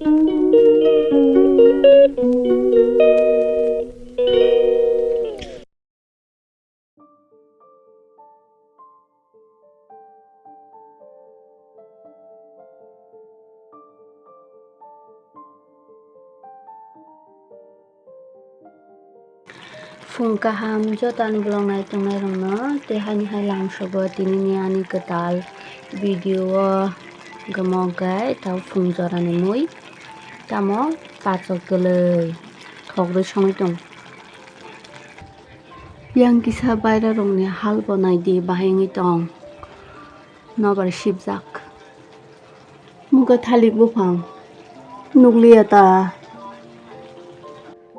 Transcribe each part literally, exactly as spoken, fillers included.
Phung kaham joto ani vlog nai tongnai rokno tei haini hai langsogo tinini ani kwtal video o gomok gai tao phung jorani mui tamo pachok kwlwi thok rwi songwi tong. Yang kisa baira rokni hal bo naidi bahai wngwi tong. Nobar sibjak. Muga thalik buphang nukliya ta.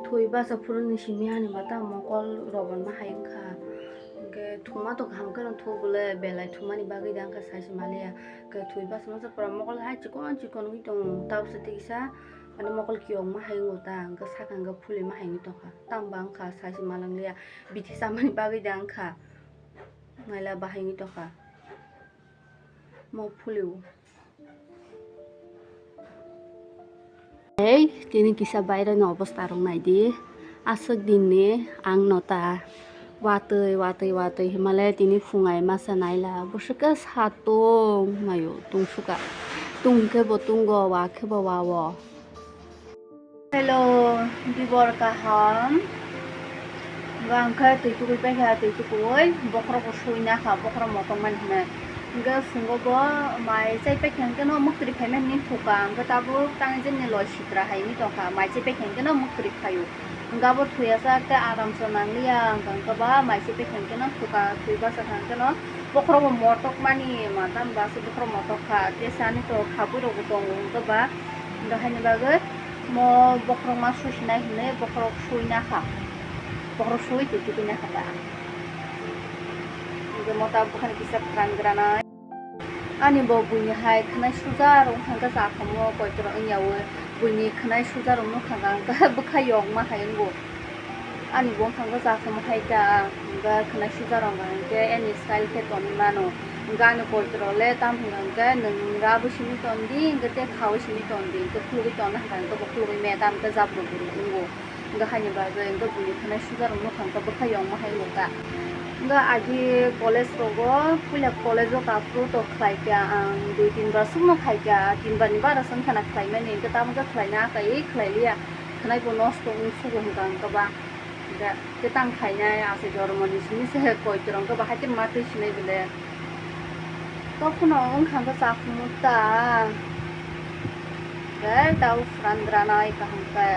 Thwi basa phuruni simi ani bata mokol robon ma hai wngkha. Hwnkhe thuma to kaham kheno thu bole belai thumani bagwi da wngkha sai se maliya. Hwnkhe thwi basa masa pura mokol hai chikon chikon wngwi tongo. Tabuksa tikisa ani mokol kiyok ma hai wngo ta. Hwnkhe saka hwnkhe phuli ma hai wngwi tongkha. Tamo ba wngkha sai se malangliya. Bithi chamani bagwi da wngkha. Naila bahai wngwi tongkha. Mo phulio. Ei, tini kisa bairani obostha rok naidi. Aswk dinni ang nota watwi, watwi, watwi hinmale tini phungai masa naila. Bwswk khe satung maio tungsuka. Tung khe bo tungo, wa khe bo wa o. Hello, bibor kaham. Hwnkhe twi tukui paikha, twi tukui bokhorok bo sui nakha, bokhorok motokmani hinwi. Hwnkhe phungo bo mai chai paikha hwnkhe no muktri phaimani hinwi thuka, hwnkhe tabuk tang jemni loi sitra hai hinwi tongkha, mai chai paikha hwnkhe no muktri phaio. Hwnkhe abo thuya sak tei aram se nangliya, hwnkhe ba mai chai paikha hwnkhe no thuka, thwi basa hwnkhe no bokhorok bo motokmani, ma tamo ba se bokhorok motok kha, tei sani to khabui rok bo tongo, hwnkhe ba Hwnkhe haini bagwi mo bokhorok ma suisinai hinwi bokhorok sui nakha. Bokhorok sui twi twi nakha ta. Hwnkhe mo ta bukhani kisa pran granai. Ani bo buini hai khwnai suja rok wngkha hwnkhe chakhomo koitorok wngya o. Buini khwnai suja rok nukha hwnkhe bwkha yokma hai wngo. Ani bo wngkha hwnkhe chakhomo hai ta, hwnkhe khwnai suja rok hwnkhe ani style khe tonwi mano. Hwnkhe ani koitorok le tamo hwnkha hwnkhe nwng rubber simi ton di, hwnkhe tei khaui simi ton di, hwnkhe khulugwi tonna hwnkha hwnkhe bo khulugwi maya tamo khe jabra guru wngo. Hwnkhe haini bagwi hwnkhe buini khwnai suja rok nukha hwnkhe bwkha yokma hai nukha. Hwnkhe agi college rogo, puila college o kaphuru to khlaikha ang dui tin bar sukno khaikha, tin bar ni bara se wngkha na khlaimani, hwnkhe tamo khe khlaina akai khlai liya. Khwnai bo nosto wng sugo hwnkha hwnkhe ba. Hwnkhe tei tang khainai ase jormoni simi se koitorok hwnkhe bahai khe matwi sinai bele. Tokhuno wngkha hwnkhe chakhumu ta. Hwnkhe tao pran granai kaham khe.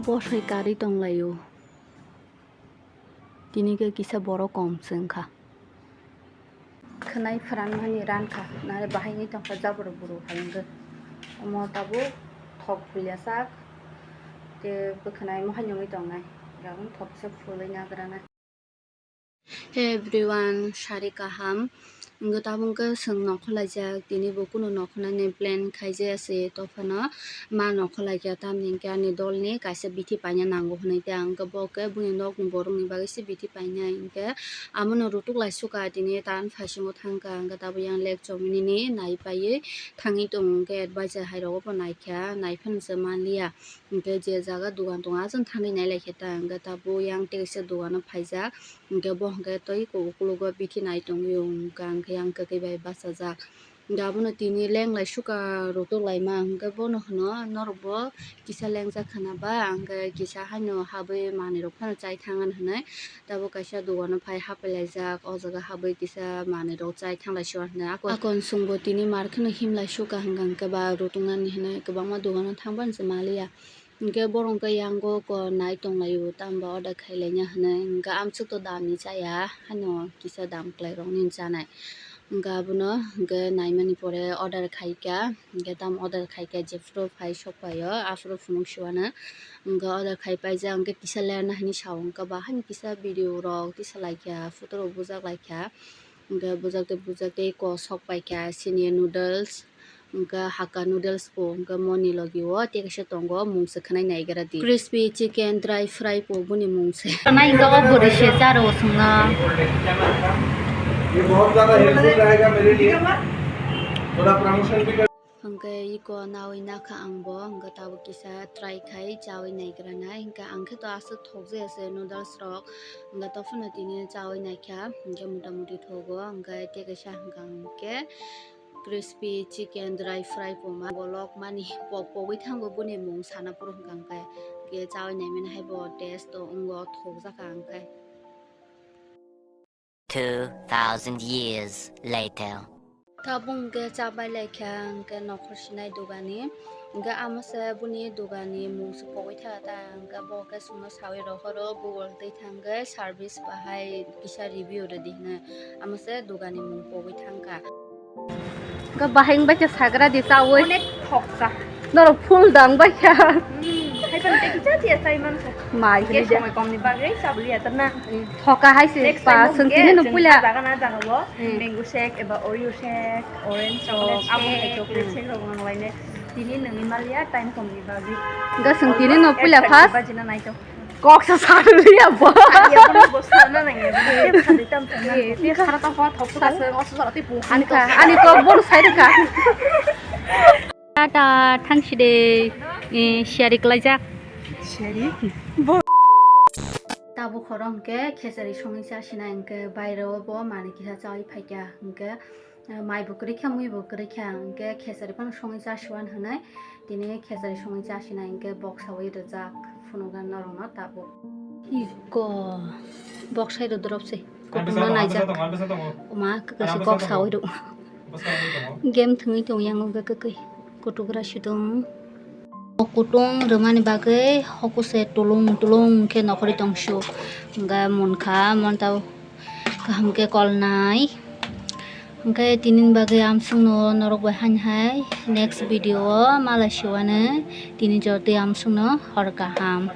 Bosoi karwi tonglaio. Tini khe kisa borok kom se wngkha. Khwnai phranmani rankha, nare bahai wngwi tongkha jabra buru hai wngkhe. Omo tabuk thok phulia sak, tei bwkhwnai mohai nungwi tongnai, rang thok kisa phulwi nagranai. Hey everyone, sari kaham. Wngkhe tabuk khe chwng nokho laijak, tini bo kunu nokho nainai plan khaijaya se, tophano ma nokho laikha, tamni hwnkhe ani dolni kaisa bithi paina nango hwnwi khe, ang khe bo khe buini nokni borokni bagwi se bithi painai, hwnkhe abono rutuk laisukha, tini tan phaisingo thangkha, hwnkhe tabuk yang lek chomnini nai paiwi thangwi tongo, hwnkhe advisor hai rogo bo naikha, naiphano se manliya, hwnkhe je jaga dogan tongo, aswk thangwi nailaikha ta, hwnkhe tabuk yang tei kaisa dogano phaijak, hwnkhe bo hwnkhe tei ukologo bithi nai tongwi, hwnkhe ang khe yang kwtwi bai bachajak. Hwnkhe abono tini leng laisukha rutuk laima, hwnkhe bono hwno, "Norokbo kisa lengjak khwna ba, hwnkhe kisa haino habwi manwirok phano chai thang," ani hwnwi. Tabuk kaisa dogano phai hapai laijak, o jaga habwi kisa manwirok chai thang laisio hwnwi. Ako, akon chwngbo tini mar kheno him laisukha hwnkha hwnkhe ba rutuknani hwnwi kwbangma dogano thang phano se maliya. Hwnkhe borok hwnkhe yango ko nai tonglaio, tamo ba order khailaina hwnwi. Hwnkhe amswk to damni chaya, haino kisa dam kwlairokni chanai. Hwnkhe abono hwnkhe naimani pore order khaikha, hwnkhe tamo order khaikha jephuru phai sokphaio aphuru phunuk siwano. Hwnkhe order khaipaijak hwnkhe kisa lerna hinwi sao, hwnkhe bahai ni kisa video rok tisa laikha, photo rok bujak laikha. Hwnkhe bujak tei bujak tei kok sokpaikha chini noodles. Hwnkhe Hakka noodles bo hwnkhe moni logi o tei kaisa tongo, mung se khwnai naigra di. Crispy chicken dry fry bo boni mung se. Nai hwnkhe o bwrwi se cha rw o chwngno. ये बहुत ज्यादा हेल्पफुल रहेगा मेरे लिए। थोड़ा प्रमोशन भी कर। Hwnkhe iko nawi nakha ang bo, hwnkhe tabuk kisa try khai chawi naigra nai. Hwnkhe ang khe to aswk thokjaya se noodles rok, hwnkhe tophano tini chawi naikha, hwnkhe mota moti thogo, hwnkhe tei kaisa hwnkha hwnkhe crispy chicken dry fry puma bolok mani pok pogwi thango, boni mung sana phuru hwnkha hwnkhe, hwnkhe chawi naimani hai bo taste to wngo, thokjak ang khe. Two thousand years later. Tabuk hwnkhe chabai laikha hwnkhe nokhor sinai dogani, hwnkhe amo se boni dogani mung se pogwi tha ta, hwnkhe bo khe chwngno sawi rohoro Google twi thangwi service bahai kisa review rwdi hwnwi, amo se dogani mung pogwi thangkha. Ga bahai wngbai khe sagra di chawi. Onek thoksa. Norok full dang bai kha. Hmm, hai pan tei kisa chiya chai man kha. Mai Ge hini de. Somoi kom ni bagwi chabli ya tan na. Thoka hai se. Next pa time sung hwnkhe kini no chwng puila. Jaga na jaga bo, hmm, mango shake eba Oreo shake, orange chocolate, abo hai chocolate shake rok nang lai ne. Tini nangni maliya time kom ni bagwi. Ga sung kini no puila first. Bajina nai to. Kok sa sarliya bo. Ya, bono bo sana nang ya, bono tep sadi tam tam nang. Eh, tep sara tam kok thok thok sa, ngos sa ti pu. Ani kok, ani kok bono sai rwkha. Tata, thangsi de, eh, siyari klaijak. Siyari? Bo. Tabuk horo hwnkhe khesari songwi chasina hwnkhe bairo bo manwi kisa chawi phaikha hwnkhe. Mai bo kwrwi kha, mui bo kwrwi kha, hwnkhe khesari phano songwi chasiwan hwnwi tini khesari songwi chasinai hwnkhe boksawi rwjak phunugo norokno tabuk. Iko boksai rw dorop se kutung no naijak. Ama kwkwi se kok sawi rw. Game thwngwi tong yang o kwkwi kutugra sidung. O kutung rwmani bagwi hokuse tulung tulung khe nokhorwi tongsu hwnkhe munkha monta. Kaham khe kolnai. Hwnkhe tini bagwi amsungno norok bai haini hai next video o malai siwano tini jotoi amsungno hor kaham.